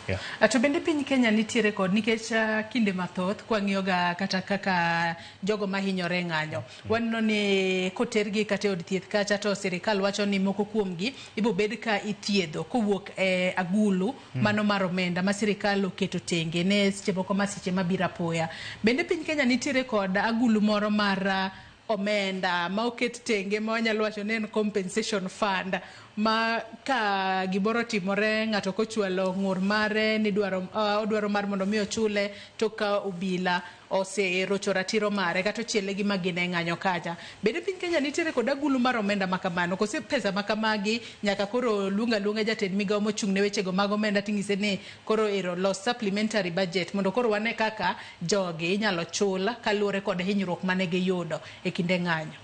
Yeah. To bende piny Kenya nitiere kod nikech kinde mathoth kwang'iyo ga kata kaka jogo mahinyore e ng'anyo, waneno ni kotergi kata e od thieth kacha to sirikal wacho ni moko kuomgi ibo bed ka ithiedho kowuok e agulu mano mar omenda ma sirikal oketo tenge ne seche moko masiche mabiro apoya. Bende piny Kenya nitiere kod agulu moro mar omenda ma oket tenge ma wanyalo wacho ni en compensation fund ma ka gimoro otimore, ng'ato kochwalo ng'ur mare ni dwaro, odwaro mar mondo mi ochule to ka obila oserocho ratiro mare kata ochiele gi magina e ng'anyo kacha. Bende piny Kenya nitiere kod agulu mar omenda ma kamano kose pesa ma kamagi nyaka koro luong aluonga jatend migawo mochung' ne wechego mag omenda ting'ise ni koro ero los supplementary budget mondo koro wane kaka jogi inyalo chul kaluwore kod hinyruok mane giyudo e kinde ng'anyo?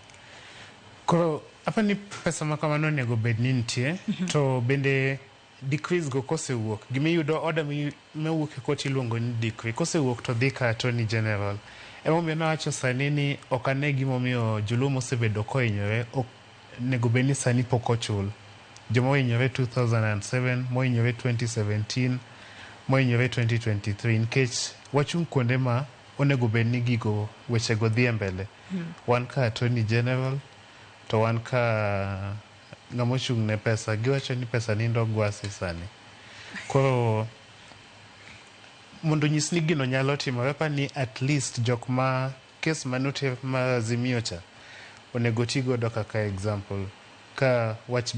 Koro apani pesa ma kamano onego bed ni nitie, to bende decrees go kosewuok, gimiyudo order mawuok e court iluongo ni decree, kosewuok to dhi ka Attorney General. Emomiyo nawacho sani ni ok ane gimomiyo joluo mosebedo kohinyore ok onego bed ni sani pok ochul. Joma ohinyore 2007, mohinyore 2017, mohinyore 2023, nikech wachung' kuonde ma onego bed ni gigo wechego dhi e mbele. Wan ka Attorney General to wan ka ng'ama ochung' ne pesa, giwacho ni pesa nindo gwasi sani. Koro mondo nyis ni gino nyalo timore, apani ni at least jok ma kes manoter mar Azimio cha onego ti godo kaka example ka wach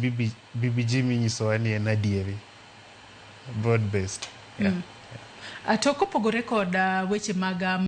BBG minyisowa ni en adieri, broad based, yeah. To kopogore kod weche mag